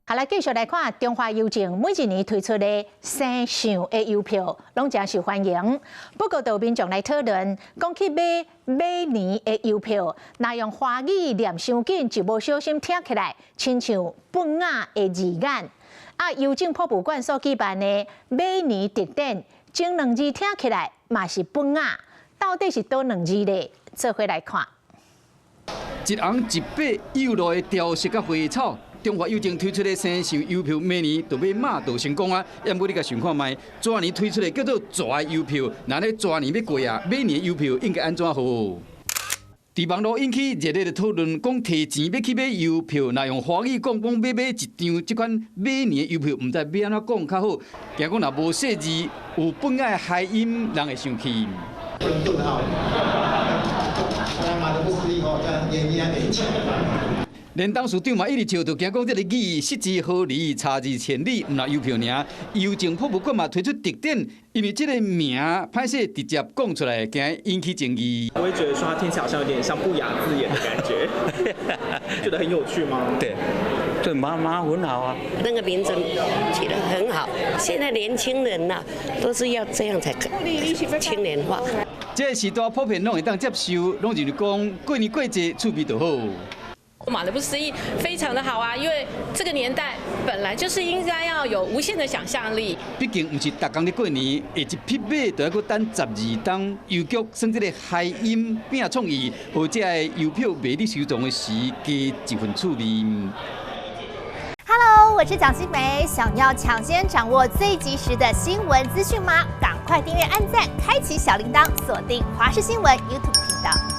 好，來繼續來看中華郵政每一年推出的生肖的郵票，攏誠受歡迎。不過，就民眾來討論，講去買馬年的郵票，若用華語念傷緊，就無小心聽起來，親像不雅的字眼。啊，郵政博物館所舉辦的馬年特展，前兩字聽起來嘛是不雅，到底是佗兩字咧？做伙來看。一紅一白幼路的雕飾佮花草。中華郵政推出的生肖郵票，馬年就欲馬到成功啊！毋過你共想看覓，蛇年推出的叫做蛇郵票，若咧蛇年欲過啊，馬年郵票應該按怎好？佇網路引起熱烈的討論，講提錢欲去買郵票，若用華語講，講欲買一張這款馬年郵票，毋知欲按怎講較好。驚講若無細字，有不雅的諧音，人會生氣。不能頓號，馬的不思議哦，這樣演繹得錢。連董事長嘛一直笑，就驚講這个語失之毫厘，差之千里，毋但郵票爾。郵政博物館嘛推出特展，因為這个名歹勢直接講出來，驚引起爭議。我會覺得說，它聽起來好像有點像不雅字眼的感覺，覺得很有趣嗎？對，對，蠻蠻很好啊。那個名字起得很好，現在年輕人吶，都是要這樣才青年化。這个時代普遍攏會當接受，攏認為講過年過節趣味就好。馬的不思議，非常的好啊！因為這個年代本來就是應該要有無限的想象力。畢竟毋是逐工咧過年，下一匹馬都猶閣等12冬。郵局耍這个諧音拼創意，予這个郵票賣咧收藏的時加一份趣味。 Hello，我是蔣新梅，想要搶先掌握最及時的新聞資訊嗎？趕快訂閱、按讚、開啟小鈴鐺，鎖定華視新聞 YouTube 頻道。